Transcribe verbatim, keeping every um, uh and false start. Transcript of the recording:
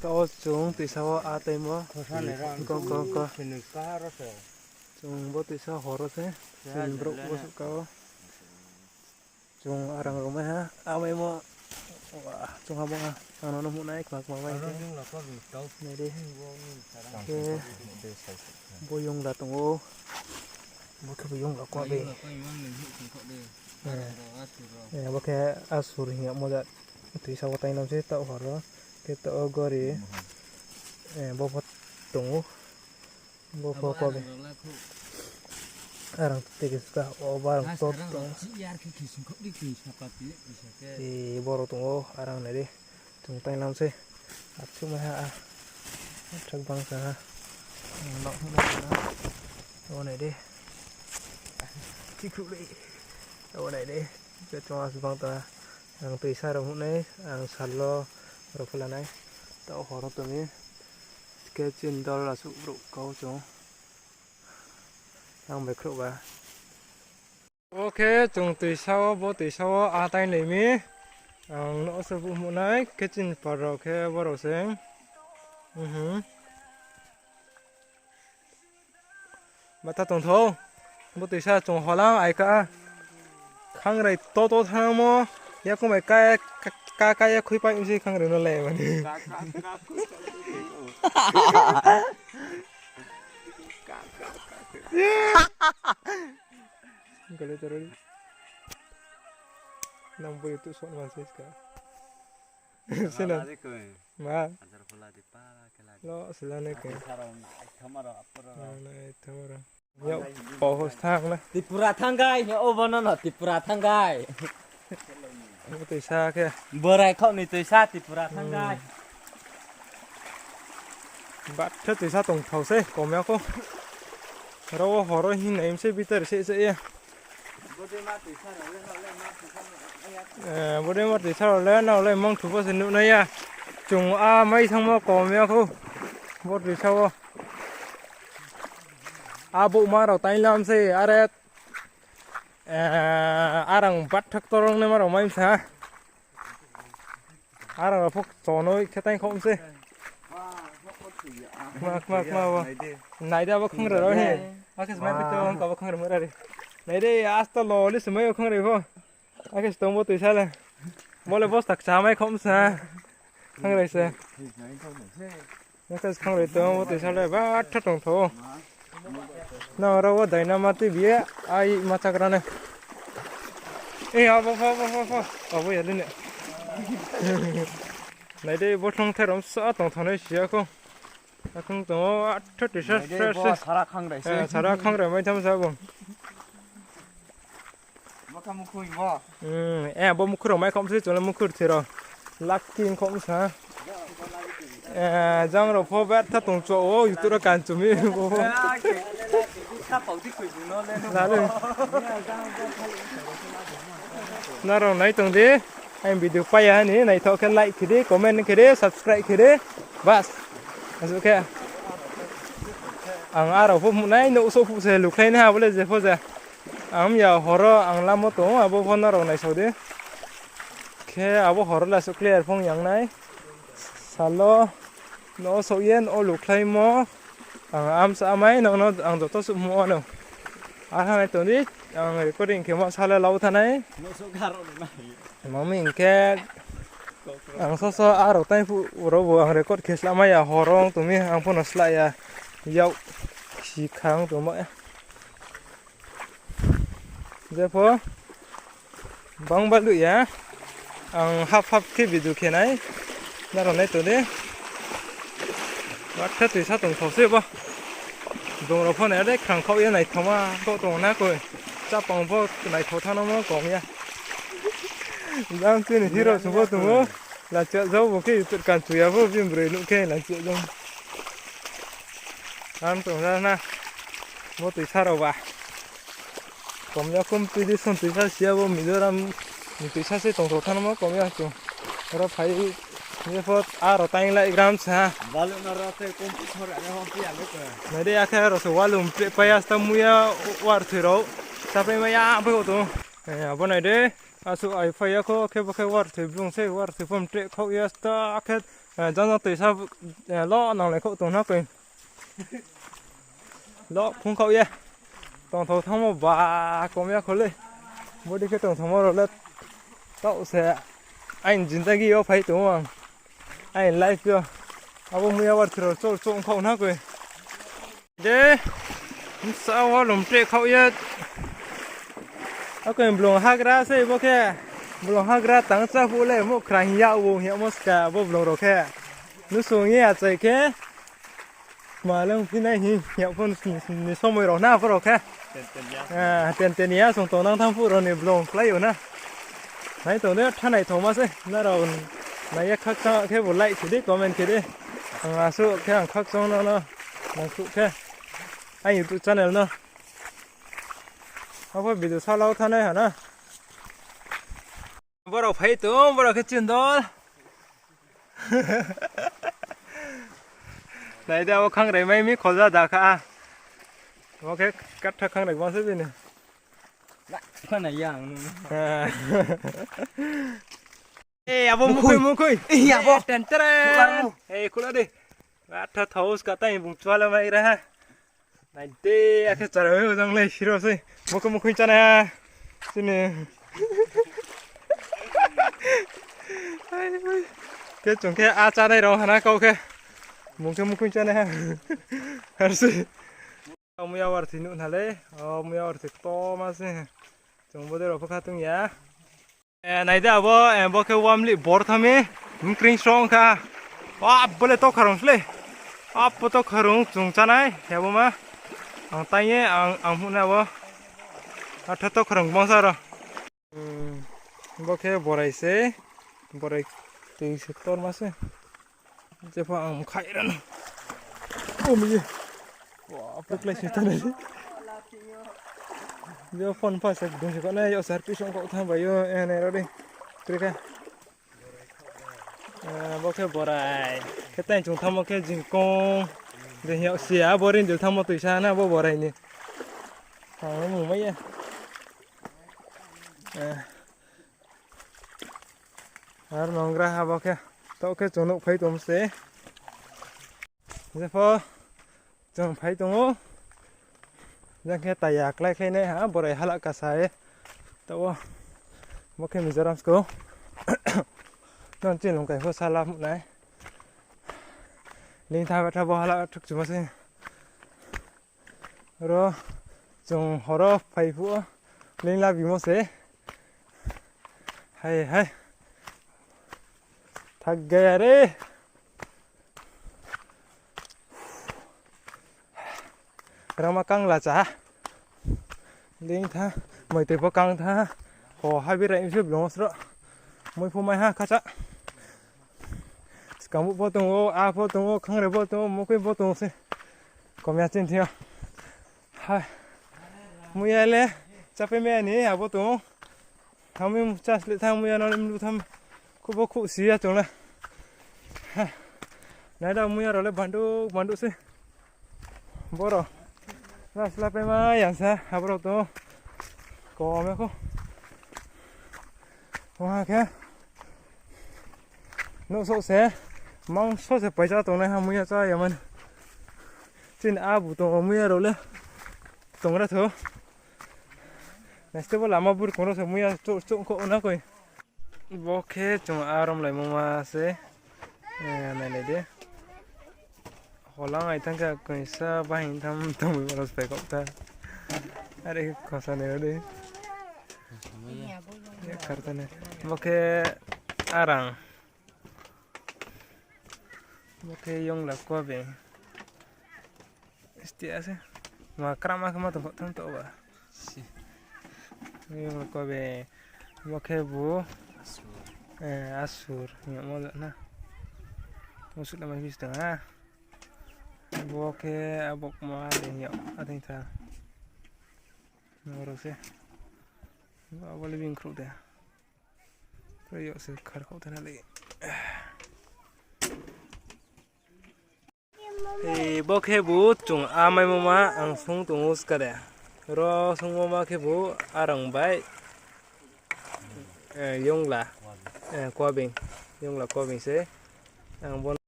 O chung toisa wo ataimo. Kong, kong, kong. Chung bo toisa horo se. Chini brouh bo suh ka o. Chung arang rao mai ha, amaimo, chung ha bo ha, ang no nuh nai kma kma mai khe. Nai di. Khe bo yongla tong ou. Bo khe bo yongla kma bai. Bo khe asur hing yagmo ja. Toisa wo taingnam se taoh horo. Khe taoh wo gori. Bo pho tong ou. Bo pho ko be. Arang teke ska, o barang tot tong. E, boro tong ou, arang nai di. Chung taingnam se. Achuh mai ha. Thak bang sa ha. Nok hing na. O nai di. Chikhruh le. O nai di. Chung as bang ta. Ang toisa rao houh nai. Ang sal lo rao phuh la nai. Taoh horo tong mi. Khe chini dol asuh brouh kau chung. Ang bai khrouh ba. O khe chung toisa wo, bo toisa wo atainglai mi. Ang no se buhmo nai, khe chini par rao khe bo rao se. Batha tongthou. Bo toisa chung holang aika. Khangrai toto thanngmo. Yakoung bai ka, ka, ka, ka ya khuipai msi khangrai no le mani. Gale toro. Nang bo YouTube short man se ska. Sina. Ma. Lo sila ne ke. Yau, pau ho sa na. Tripura thanggai, ni obo no no Tripura thanggai. Bo toisa khe. Borai khau ni toisa Tripura thanggai. Batha toisa tongthao se, kom ya kho. Ro wo horo hin nai mse bitar se se ye. Bodei ma toisa rao le nao le mangthu bo se nuh nai ya. Chung a mai thangmo kom ya kho. Bo toisa wo. A bouhma rao tainlam se, are, arang batha ktor ong nai ma rao mai msa. Arang rao pho chonoi khe taing khom se. Kma, kma, kma bo. Nai di abo khangra rao hi. Akhe smai phi to hong ka bo khangra mura ri. Nai di, asta lo le smai o khangra pho. Akhe se tong bo toisa le. Bo le bosta kcha mai khom sa. Khangrai se. Akhe se khangrai tong bo toisa le batha tongthao. Nang ro wo dainama tui bi ye, ai ma chagra nai. E, abo pho, abo pho, pho. Abo ya le ne. Nai di, bo thlongthai rao sa tongthao nai si ya kho. Akhong tong ou, atha toisa fresh se. Sara khangrai mai tham sa bo. E, bo mukhur rao mai khom se, chung le mukhur thoi rao. Lucky khom sa. Jang rao pho betha tong cho ou, YouTube rao kan chu mi bo. Nrao nai tong di, aini video pai ya ha ni, naithoh khe like khe di, comment khe di, subscribe khe di. Bas. Asuh khe. Ang arao pho muhnai, nouh souh phuh se lukhlai nai ha bo le jepho je. Ang ya horo ang lamo tong ou, abo pho nrao naisao di. Khe abo horo le asuh clear phung yang nai. Salo, nouh souh ye, nouh lukhlaimo. Ang amsa amai, nang no ang joto suhmo ano. Arha nai tong di, ang recording khemo sale lau thanai. Mami hing khe, ang soso arao taing phuh rao bo ang record khe slamai ya, horo ong tong mi, ang pho no sla ya, yak si kha ong tongmo. Jepho, bang baluh ya, ang half half khe video khe nai, nrao nai tong di. Batha toisa tongthao se bo. Bung rao pho nai de khrang khaoh ye naithaoma khaoh tong na koi. Chápang pho naithao thanngmo kom ya. Jang chini hero sung pho tong ou. Lachi jao bo khe YouTube kan chu ya pho bini broi nuh khe lachi jao. Ang tong na na. Bo toisa rao ba. Kom ya competition toisa si ya bo Mizoram ni toisa se tongthao thanngmo kom ya chung. Ro phai ye pho arao tainglai gram sa. Nai di akhe aro se walung mpreh pai ya sta muya warthoi rao. Sapai mai ya bai tong. Abo nai di. Asuh ai phai ya kho khe bo khe warthoi blung se warthoi pho mpreh khaoh ya sta khe Jang jang toisa, lo nanglai khouh tong na koi. Lo phung khaoh ye. Tongthao thanngmo ba kom ya kho le. Bodei khe tongthamo rao le. Taoh se aini jindagi yo phai tong ou ang. Aini life yo. Abo muiya warthi rao chol chol khaoh na koi. De, bsa wo lomtre khaoh ye. Akoi blong hagra se bo khe. Blong hagra tang chá phuh le muhkhra hing ya wo hing yagmo ska bo blong rao khe. Nusung ye achai khe. Kma le ongphi nai hing yag pho ni somoi rao na pho rao khe. Ten ten ya song tongnang thanng phuh rao ni blong klái ou na. Nai tong de, tha naithaoma se. Nrao nai ye khakchang khe bo like khe di, comment khe di. Ang asuh khe ang khakchang no no. Nangkhruh khe. Aini YouTube channel no. Abo video sa lau thanai ha na. Borao phai tong, borao khe chini dol. Nai di, abo khangrai mai mi khoja da kha. Abo khe katha khangrai bang se bini. Khna ya ang nung. E, abo mukhoi, mukhoi. E, abo. Ten teren. Khula di. Atha thaus ka tai bung chua la mai ra ha. Nai di, akhe chara bai ojang le siro sei. Bo khe mukhoi chánai ha. Chini. Khe chung khe a chánai rao hana kau khe. Bung khe mukhoi chánai ha. Ar sei. Muiya warthi nuh na le. O muiya warthi ktoma se. Chung bodei rao pho kha tong ya. Nai di abo, bo khe wamlih bor tha mi, mkring srong kha. Abo le tokharung slei. Abo tokharung chung chánai, abo ma. Ang tai ye, ang, ang hnuh nai abo. Atha tokharung gbangsa rao. Bo khe borai se, borai tui se ktorma se. Jepho ang khai ra no. O mi ye. Wa, pek lai se tanai. Yo phone pha se dong se ko nai, yo sar pi song ko thanng bai yo, e, nai ra di. Kri kha. Bo khe borai. Khe tai chung thanngmo khe jingkong. Je hing yag sia, bo rindil thanngmo tuisa na, bo borai ni. Ang mung mai ya. Ar nongra ha bo khe. Taoh khe chung nouh phai tong se. Jepho chung phai tong ou. Jang khe taya klái khlai nai ha, borai hala kasa ye. Taoh wo. Bo khe Mizoram school. Non chini lungkai pho sala nai. Leingtha batha bo hala thukchuma se. Ro chung horo phai phuh o leingla bimo se. Hai hai. Thak gaya re. Rangma kangla cha. Leingtha. Moitoi pho kangtha. Ho habi rai se blong sro. Moi pho mai ha khacha. Skangbuh pho tong ou, a pho tong ou, khangrai pho tong ou, mukhoi pho tong ou se. Kom ya chini thing yo. Muiya le chápai mai ya ni abo tong ou. Thanng mi chance le thanng, muiya no le mlu tham. Khuh bo khuh si ya chung le. Nai da muiya rao le banduh banduh se. Boro. Lasla pai ma yang sa, abo rao tong ou. Kom ya kho. Waha khe. Nouhsouh se. Mangso se paisa tongnai ha muiya chá ya mani. Chini abu tong ou muiya rao le. Tongra tho. Naiste bo lama burkong rao se muiya chouh chouh kho na koi. Bo khe chung a romlaimo ma se. Nailai di. Holang ai thang khe koisa bahing tham tongmoi rao se paikhaoh tha. Are khosa nai ra di. Bo khe arang. Bo khe yongla kobeng. Sti ase. Ma krama khe ma tong kho tham to ba. Yongla kobeng. Bo khe bu. Asur. Hing yagmo na. Musuh le mai bis tong ha. Bo khe abokma le hing yag athing tha. Oro se. Abo le bini khrouh de. Pro yo se khar khaoh thanng na le. Bo khe bu chung a maimo ma ang sung tong ou ska de. Ro sungmo ma khe bu arang bai, yongla, kobeng, yongla kobeng se. Ang bo